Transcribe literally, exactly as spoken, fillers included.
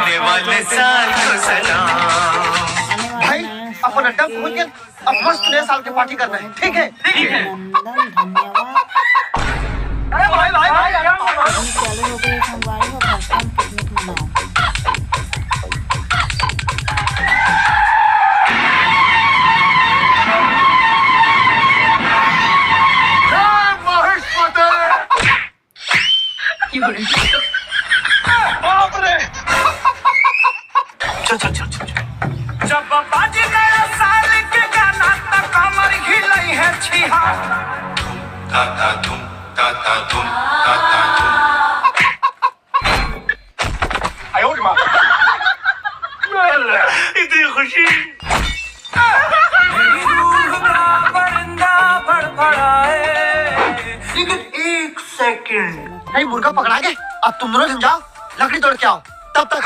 वाले साल को सलाम। भाई, अपन अड्डा पहुंच गए। अब मस्त नए साल के पार्टी करना है, ठीक है? ठीक है। अभिनंदन, धन्यवाद। अरे भाई, भाई, भाई, भाई। अभी चालू हो गई संगवारी हो, भक्तन पिकनिक मनाओ। जय महेश पटेल। बाप रे। चल, चल, चल, चल, चल। जब बाजी नया साल के गाना, त कमर हिलई है छिहा। धूम, ता, ता, धूम, ता, ता, धूम, ता, ता, धूम। आयो रे माँ। इतनी खुशी। लेकिन एक सेकंड। नहीं, मुर्गा पकड़ा के अब तुम दोनों जन जाओ, लकड़ी तोड़ के आओ, तब तक हम